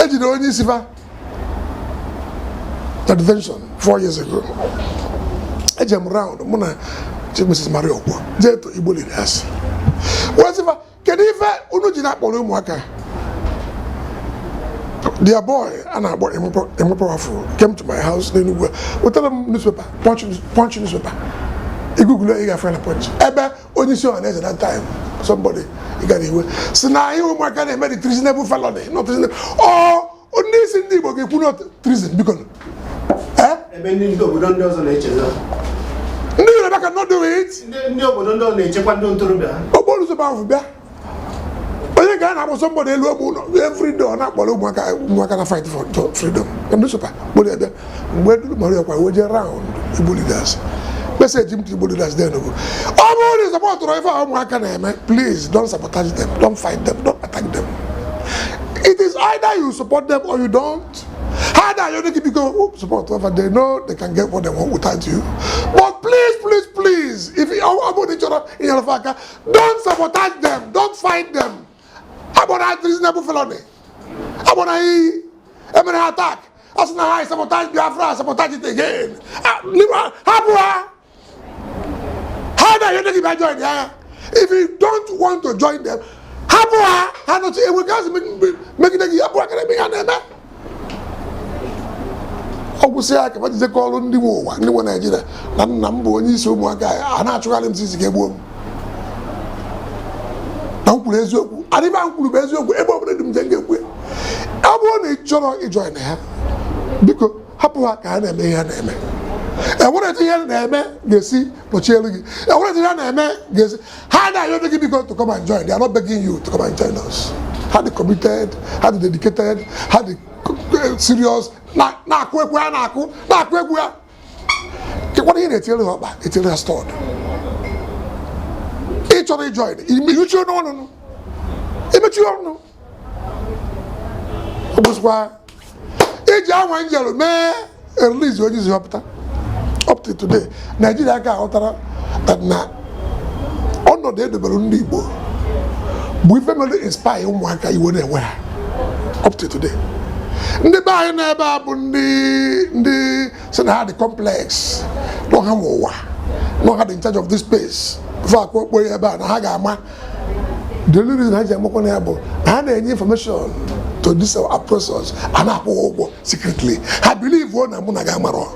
ejide onye isi fa na detention 4 years ago, eje m round, mụ na Chief Mrs. Maria Okwo jee to Igbo leaders, wee sị fa, kedu ife unu ji na-akpọrọ ụmụaka? Their boy a na-akpọ Emo Powerful came to my house n'Enugu, wetara m newspaper, Punch, Punch newspaper. Igugulu ị ga-afụ na Punch ebe onye isi ọha na eze that time, somebody ị gara iwe si na ihe ụmụaka na-eme dị treasonable felony, not treasonable. Ọ ndị isi ndị Igbo ga-ekwu not treason, biko? Eh? Ebe ndị obodo ndị ọzọ na-echeza. Ndị Yoruba cannot do it. Ndị obodo ndị ọzọ na-echekwa ndị ntorobịa ha. Okporo ụzọ ahụ bịa, onye nke a na-akpọ somebody elu ogbe ụlọ every day, ọ na-akpọrọ ụmụaka, ụmụaka na fight for freedom na newspaper kpọrọ ya bịa. Mgbe duru Maria kwa wee jee round Igbo leaders, message m to Igbo leaders then bụ, ọ bụrụ na ị supportụrụ ife a ụmụaka na-eme, please don't sabotage them, don't fight them, don't attack them. It is either you support them or you don't. Ha na-ayọ gị, biko support over. They know they can get what they want without you, but please, please, please, if ọ bụrụ na ị chọrọ inyere fa aka, don't sabotage them, don't fight them. Agbara treasonable felony, agbara iyi emere ha attack, a sị na ha sabotage Biafra, sabotage it again. Ah, hapụ ha. Ha na-ayọ gị bịa join ya. If you don't want to join them, hapụ ha. Ha nọchi enwe gasị megide gị, hapụ ha kara ebe ha na-eme. Ọ gwụsị ya ka jizekọ ọrụ ndị nwe ụwa, ndị nwe Naijiria, na nna m bụ onye isi ụmụaka a na-achụgharị m sisi ga-egbuo m, na m kwuru eziokwu. Adịba m kwuru bụ eziokwu. Ebe ọ bụla dị m je m ga-ekwu ya. Ọ bụrụ na ị chọrọ ịjoin ha, biko hapụ ha ka ha na-eme ihe ha na-eme. Enwere etu ihe ha na-eme ga-esi nọchielu gị, enwere etu ihe ha na-eme ga-esi. Ha na-ayọ gị, biko, to come and join. They are not begging you to come and join us. Ha dị committed, ha dị dedicated, ha dị serious na-akụ egwu ha na-akụ, na-akụ egwu ha. Kekwana ihe na-etinyere ha ọkpa, etinyere ha stud. Ị chọrọ ịjoin, imechi ọnụ, imechi ọnụ. Ọ bụzikwa Iji anwa njelu mee release onye isi họpụta. Up to today, Nigeria aka aghọtara that na ọnọdụ edobere ndị Igbo bụ ife mere inspire ụmụaka iwe na-enwe ha up to today. Ndị be anyị na-ebe a bụ ndị si na ha dị complex, nọ ha nwe ụwa, nọ ha dị in charge of this space before akụ okpo ya ebe a na ha ga-ama. The only reason ha ji amakwa na ya bụ na ha na-enye information to these our oppressors, a na-akwụ ha ụgwọ secretly. Ha believe o na mụ na gị amarọ.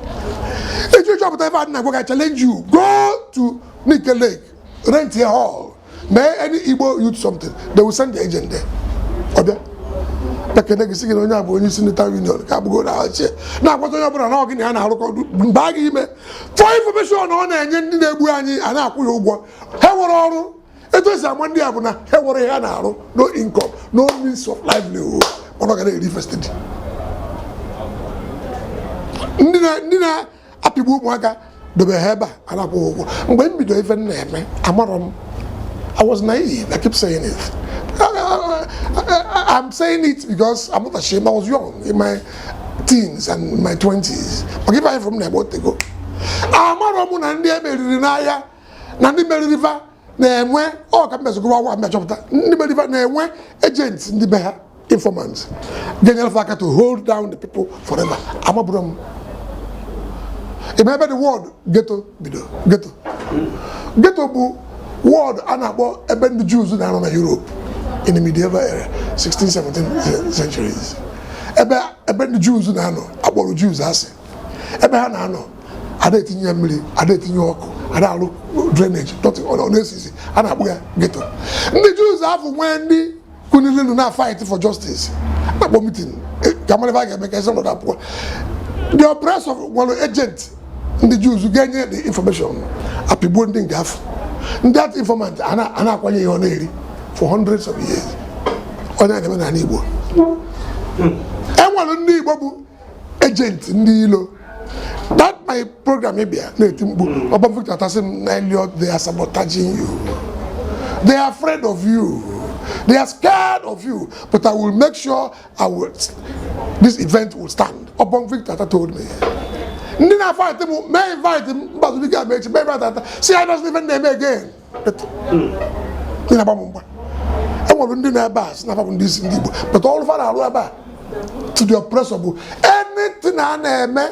Eji chọpụta ebe a na-agwa gị, challenge you, go to Nike Lake, rent a hall, mee any Igbo youth something, they will send the agent there. Ọbịa bekene gị sị gị na onye a bụ onye isi ndị town union ka abụgo na ochie na-agwata onye ọbụla na ọ gị na ya na-arụkọ mgbe gị ime for information ọ na-enye ndị na-egbu anyị, a na-akwụ ya ụgwọ. Ha nwere ọrụ. Etu esi ama ndị a bụ na ha nwere ihe a na-arụ, no income, no means of livelihood, mana ọ ga na-eri first. Ndị na-apịgbu ụmụaka dobe ha ebe a, a na-akwụ ha ụgwọ. Mgbe m bido ife m na-eme, amarọ m. I was naive. I keep saying it. I'm saying it because I'm not ashamed. I was young, in my teens and in my 20s. Maka ife anyị from na-eme otego. Amarọ m na ndị emeriri n'ahịa na ndị meriri fa na-enwe ọ ka mmesogụwa akwụkwọ mmechọpụta ndị meriri fa na-enwe agents, ndị be ha, informants ga-enyere fa aka to hold down the people forever. Amabụrụ m ebe ebe the word ghetto bido. Ghetto, ghetto bụ word a na-akpọ ebe ndị Jews na-anọ na Europe in the medieval era, 16 17 centuries, ebe ndị Jews na-anọ akpọrọ Jews asị, ebe ha na-anọ ada etinye ya mmiri, ada etinye ọkụ, ada alụ drainage, nothing, ọ na-esisi, a na-akpọ ya ghetto. Ndị Jews afọ nwee ndị kunilinu na fight for justice, na-akpọ meeting ka mara ebe a ga-eme ka esi ọnọdụ apụọ. The oppressor nwere agent ndị Jews ga-enye the information apịgbuo ndị nke afọ. Ndị at informant a na-akwanye ihe ọ na-eri for hundreds of years. Onye a na-eme n'ala Igbo, enwere ndị Igbo bụ agent ndị ilo. That my program ịbịa na-eti mkpu ọba Victor atasị m na Elliot, they are sabotaging you, they are afraid of you, they are scared of you, but I will make sure I will this event will stand. Obong Victor Ata told me ndị na-fight m may invite m Mbazulike Amechi, may invite Ata si I doesn't even name again. But ndị na-agba m mgba, enwere ndị nọ ebe a si na bụ ndị isi ndị Igbo, but ọrụ fa na-arụ ebe a to the oppressor bụ anything a na-eme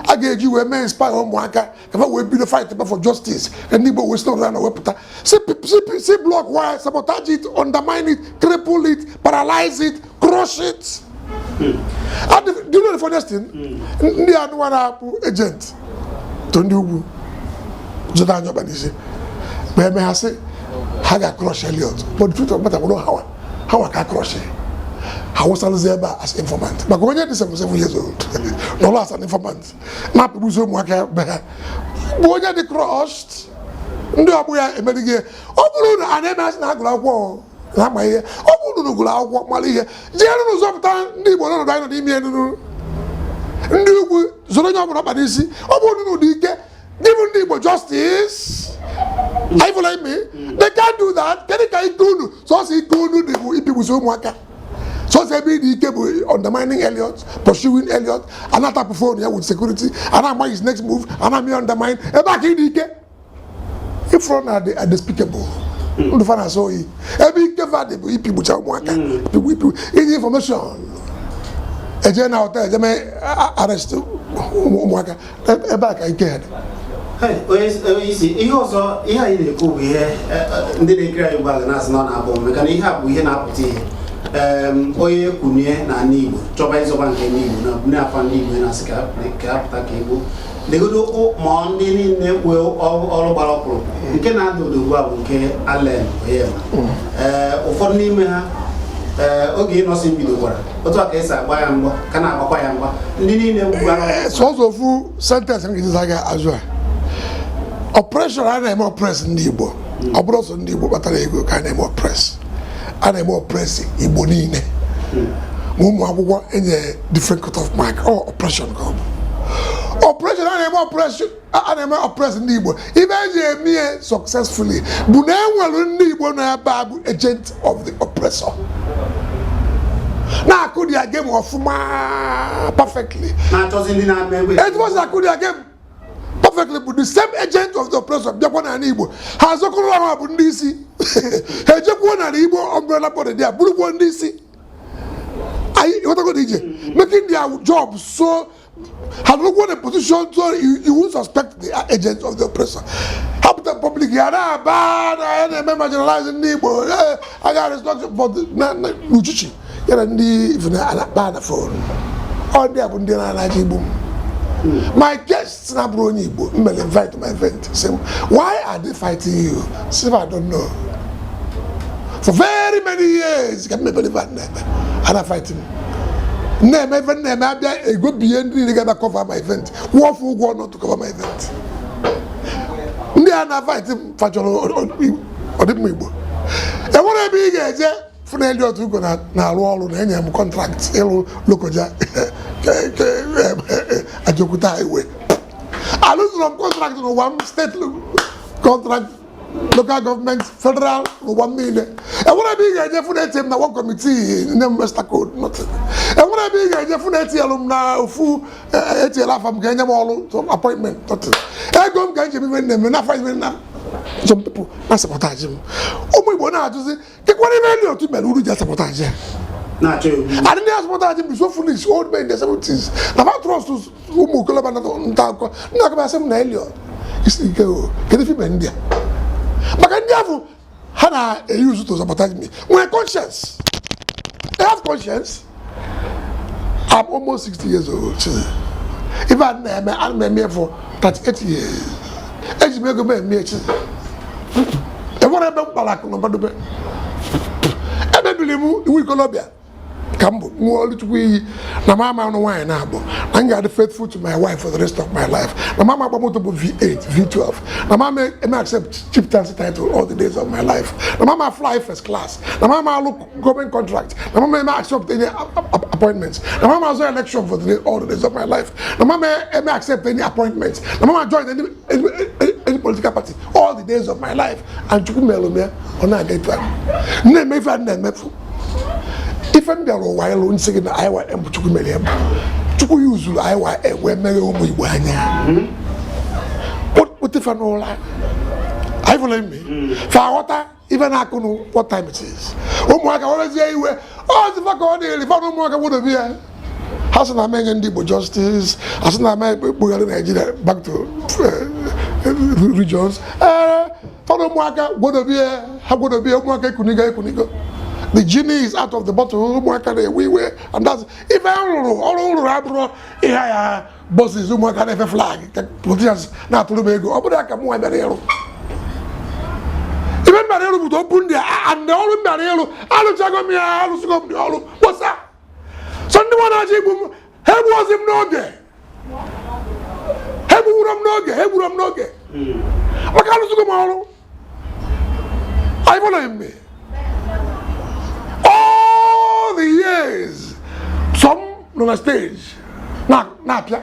a ga-eji wee mee inspire ụmụaka ka fa wee bido fight for justice, ka ndị Igbo wee si n'ọdịda na wepụta si block why, sabotage it, undermine it, cripple it, paralyze it, crush it. And do you know the funniest thing? Ndị anụwa na-apụ agent to ndị ugwu zụta anya ọkpa n'isi ma eme ha sị ha ga-crush Elliot, but the truth of the matter bụ na ha nwa ka crush ha wụsalụzi ebe a as informant, maka onye dị 77 years old nọrọ as an informant na-apịgbuzi ụmụaka be ha bụ onye dị crushed. Ndị ọgbụ ya emerighị ya. Ọ bụrụ na a na-eme asị na ha gụrụ akwụkwọ na ama ihe, ọ bụrụ na unu gụrụ akwụkwọ mara ihe, jee nụ zọpụta ndị Igbo n'ọnọdụ anyị nọ n'ime enu. Ndị ugwu zoro onye ọbụla ọkpa n'isi. Ọ bụrụ na unu dị ike, give ndị Igbo justice. Are you following me? They can't do that. Kedu ka ike unu, sọsọ ike unu dị bụ ipigbusi ụmụaka, sọsọ ebe ịdị ike bụ undermining Elliot, pursuing Elliot, a na-atapụ phone ya with security, a na-ama his next move, a na-amị undermine ebe a ka ịdị ike ifro na the despicable ndụ fa na-asọ oyi. Ebe ike fa dị bụ ipigbucha ụmụaka, ipigbu, ipigbu, inye information, eje na hotel eje mee arrest ụmụaka, ebe a ka ike ha dị. Hey, onye isi, ihe ọzọ ihe anyị na-ekwu bụ ihe ndị na-ekiri anyị ugbu a ga na-asị na ọ na-abụ maka na ihe a bụ ihe na-apụta ihe. Onye kwunie n'ala Igbo chọba ịzọba nke ndị Igbo na na-afa ndị Igbo na-asị ka apụta ka Igbo legodo ma ndị niile kwe ọrụ gbara ọkpụrụ nke na-ada ụda ugbu a bụ nke Allen Onyema. Ee, ụfọdụ n'ime ha, ee, oge Innoson bidokwara otu a ka esi agba ya mgba, ka na-agbakwa ya mgba, ndị niile gbara. Sọsọ ofu sentence m ga-eji aga azụ a: oppression a na-eme oppress ndị Igbo, ọ bụrụ sọ ndị Igbo kpatara ego ka a na-eme oppress, a na-eme oppress Igbo niile, ma ụmụ akwụkwọ enye different cut off mark, ọ oppression ka ọ bụ. Oppression a na-eme oppression, a na-eme oppress ndị Igbo, ibe eji eme ihe successfully bụ na enwere ndị Igbo nọ ebe a bụ agent of the oppressor. Na-akụ their game ọfụma, perfectly. Na-achọzi ndị na-ama egbe. Etu o si akụ their game perfectly bụ the same agent of the oppressor bịakwa n'ala Igbo. Ha azọkọrọ ha bụ ndị isi, ha ejekwuo n'ala Igbo umbrella body dị a, bụrụkwuo ndị isi anyị. Ịghọtago dị ije making their job so ha nọrọkwuo na position so you won't suspect the agent of the oppressor. Ha pụta public ya na-aba na ya na-eme marginalize ndị Igbo, aga restructure, but n'uchichi ya na ndị ife na-akpa na phone, ọ ndị a bụ ndị na-anaji igbu m. My guests na-abụrụ onye Igbo m mere invite to my event say, "Why are they fighting you?" Say, "I don't know." For very many years ka m mebere ife a na-eme, a na-fight m, na-eme ife na-eme, abịa egobie ndị niile ga-abịa cover my event, kwụọ ọfụ ụgwọ not to cover my event. Ndị a na-fight m fachọrọ ọdịmma Igbo. Enwere ebe ị ga-eje fụ na Elliot Ugo na-arụ ọrụ na enye m contract ịrụ Lokoja Ajaokuta highway. Alụzụrụ m contract n'ụwa m, state contract, local government, federal, n'ụwa m niile. Enwere ebe ị ga-eje fụ na etinye m na one committee, nne m Mr. Code, nothing. Enwere ebe ị ga-eje fụ na etinyelụ m na ofu etinyela afa m ga-enye m ọrụ, some appointment, nothing. Ego m ka njem ife na-eme na afa ife na some people na sabotage m. Ụmụ Igbo na-ajụzi kekwara ife ndị otu mere uru ji asabotage ya. Na-achọ egwu. And ndị sabotage m bụ so foolish old men in the 70s na fa trust ụmụ okolobịa na nta akụkọ ndị akụkọ asị m na Elliot isi ike o. Kedu ife ime ndị a? Maka ndị ahụ ha na-eyuzu to sabotage me nwere conscience. They have conscience. I'm almost 60 years old. Ife a na-eme, ana m eme for 38 years. Eji m ego m eme echi. Enwere ebe m kpara akụ na ụba dobe. Emebiri m iwu ikolobịa ka m bụ ṅụọ Chukwu iyi na m ama anụ nwaanyị na-abụ, na m ga-adị faithful to my wife for the rest of my life, na m ama agba moto bụ V8, V12, na m ama eme accept chieftaincy title all the days of my life, na m ama fly first class, na m ama alụ government contract, na m ama eme accept any appointments, na m ama azụ election for all the days of my life, na m ama eme accept any appointments, na m ama join any political party all the days of my life. And Chukwu melụ m ya, ọ na-aga etu ahụ na-eme ife a na-emefu ife m bịara ụwa ịlụ. Nsị gị na IYM bụ Chukwu mere ya bụ Chukwu ya uzuru IYM wee meghe ụmụ Igbo anya, kpotefa n'ụra. Are you following me? Fa aghọta ife na-akụ nụ, what time it is. Ụmụaka werezie iwe ozifa ka ọ dịrị fa na ụmụaka gbodobi ya. Ha sị na ama enye ndị Igbo justice, ha sị na ama ekpugharị Nigeria back to regions. Ee, fọdụ ụmụaka gwodobie ha, gwodobie ụmụaka ekunigo ekunigo. The genie is out of the bottle. Ụmụaka na-ewe iwe, and that's ife rụrụ ọrụ rụrụ abụrụ ihe ya bosses. Ụmụaka na-efe flag ka politicians na-atụrụ m ego. Ọ bụrụ ya ka mụnwa bịara ịrụ, ife m bịara ịrụ bụ to open the and ọrụ m bịara ịrụ, alụchago m ya, alụsigo m dị ọrụ kposa. So ndị nwa na-achọ igbu m, ha egbuozi m n'oge, ha egbuwuro m n'oge, ha egburo m n'oge maka alụsigo m ọrụ. Are you following me? All the years some nọ na stage na-apịa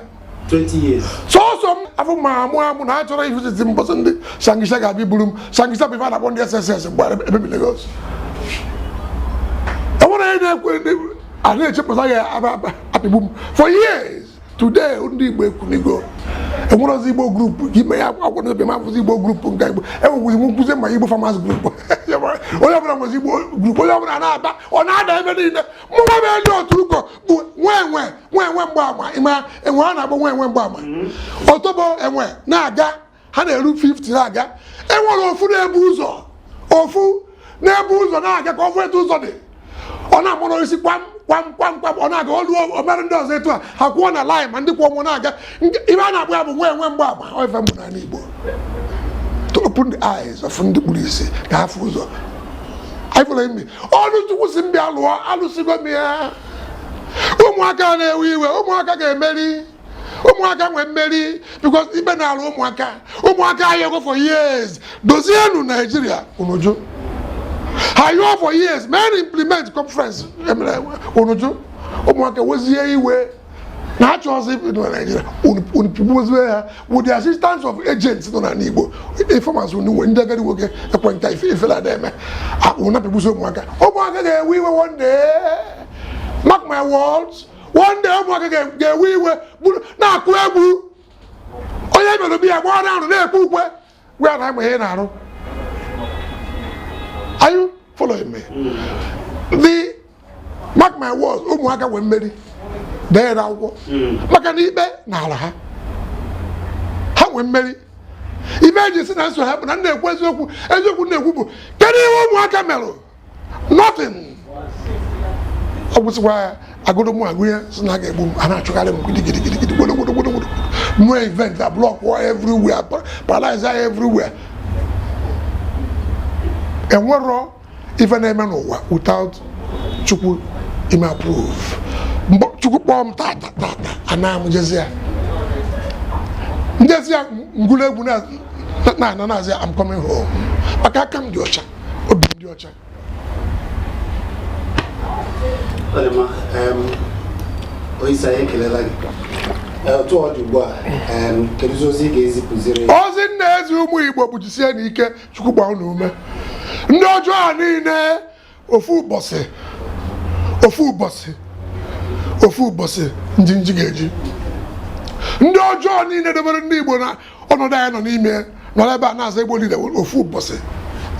20 years. Sọsọ m afọ ma amụ amụ na achọrọ ifụsisi mbọsị ndị Shangisha ga-abịa iburu m. Shangisha bụ ife a na-akpọ ndị SSS mgbe ebe bi Lagos. Enwere onye na-ekwe a na-echepụta ya apịgbu m for years. Today ndị Igbo ekwunigo, enwere ọzọ Igbo group ime ya akwụkwọ n'obi ma afụzi Igbo group nke Igbo enwekwuzi m nkwụzi ma Igbo farmers group. Onye ọbụla nwezi Igbo group, onye ọbụla na-aba, ọ na-ada ebe niile. Mụnwa bụ Elliot Ugo bụ nwa enwe, nwa enwe mgbaama. Ịma enwe a na-akpọ nwa enwe mgbaama? Otobo enwe na-aga, ha na-eru 50 na-aga. Enwere ofu na-ebu ụzọ, ofu na-ebu ụzọ na-aga ka ọ fụ etu ụzọ dị. Ọ na-amụ n'isi kwam kwam kwam kwam, ọ na-aga olu omere ndị ọzọ etu a, ha kwụọ na line, ma ndị kwụọ mụ na-aga. Ibe a na-akpọ ya bụ nwa enwe mgbaama. Ọ ife mbụ n'ala Igbo to open the eyes of ndị kpuru isi ka ha fụ ụzọ. Are you following me? Ọrụ Chukwu si m bịa lụọ, alụsigo m ya. Ụmụaka na-ewe iwe, ụmụaka ga-emeri, ụmụaka nwee mmeri because ikpe na-alụ ụmụaka. Ụmụaka ayọgo for years, dozienụ Naijiria, unu jụ. Ha yọọ for years, men implement conference emere, unu jụ. Ụmụaka wezie iwe na achọghịzị ibi na Naijiria. Unu pigbuozie ha with the assistance of agents nọ n'ala Igbo, informers. Unu nwe ndị agadi nwoke ekwenta ife ifela na-eme, unu apigbuzi ụmụaka. Ụmụaka ga-ewe iwe one day. Mark my words, one day ụmụaka ga-ewe iwe bụrụ na-akụ egwu. Onye mere obi ya gbaa na-arụ na-ekwe ukwe gwa na ama ihe na-arụ. Are you following me? The mark my words, ụmụaka nwee mmeri. Dee ya n'akwụkwọ, maka na ikpe n'ala ha, ha nwee mmeri. Ife eji si na nso ha bụ na m na-ekwu eziokwu. Eziokwu na-ekwu bụ, kedu ihe ụmụaka merụ? Nothing. Ọ gwụsịkwa ya, agụrụ mụ agụ ya si na a ga-egbu m. A na-achụgharị m gidigidigidi, gbodo gbodo gbodo gbodo. Nwee event a block everywhere, paralyze everywhere. Enwerọ ife na-eme n'ụwa without Chukwu ime approve. Chukwu kpọọ m tata tata, ana m jezi ya, njezi ya, ngwụrụ egwu na na na-azị, "I'm coming home," maka aka m dị ọcha, obi m dị ọcha. Ọ dị mma. Onyeisi anyị, ekelela gị. Otu ọ dị ugbu a, kedụzi ozi ị ga-ezipụziri? Ozi nna ezi ụmụ Igbo bụ, jisie n'ike, Chukwu gbaa unu ume. Ndị ọjọọ a niile, ofu ụbọchị, ofu ụbọchị, ofu ụbọchị, njinji ga-eji ndị ọjọọ niile dobere ndị Igbo na ọnọdụ anyị nọ n'ime, nọrọ ebe a na-aza Igbo niile. Ofu ụbọchị,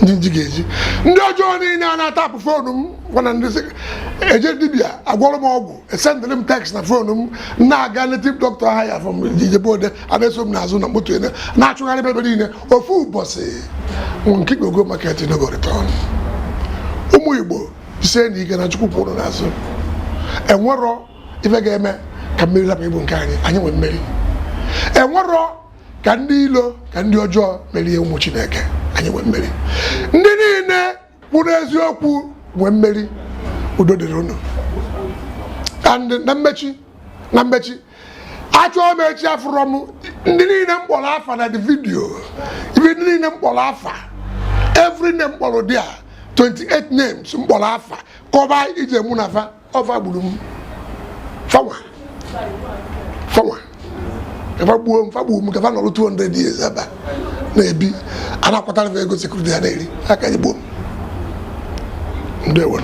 njinji ga-eji ndị ọjọọ niile a na-atapụ phone m. Gwana ndị sị eje dibịa agwọrọ m ọgwụ, esendịrị m text na phone m, na-aga native doctor ha ya from Ijebode, a na-eso m n'azụ na moto ene na-achụgharị ebe niile. Ofu ụbọchị, nke go market no go return. Ụmụ Igbo, jisie na ike na Chukwu kwụrụ n'azụ. Enwerọ ife ga-eme ka mmeri rapụ ịbụ nke anyị. Anyị nwe mmeri. Enwerọ ka ndị ilo, ka ndị ọjọọ merie ụmụ Chineke. Anyị nwe mmeri. Ndị niile kwuru eziokwu nwee mmeri. Udo dịrị unu. And na mmechi, achọọ m echi afụrọ m ndị niile m kpọrọ afa na the video. Ibe ndị niile m kpọrọ afa, every name m kpọrọ dị a, 28 names m kpọrọ afa, kọba ije mụ na fa ọfa gburu m, fanwa fanwa kafa gbuo m, fa gbuo m, kafa nọrọ 200 years ebe a na-ebi, a na-akwatara fa ego security ha na-eri aka ji gbuo m. Ndewo.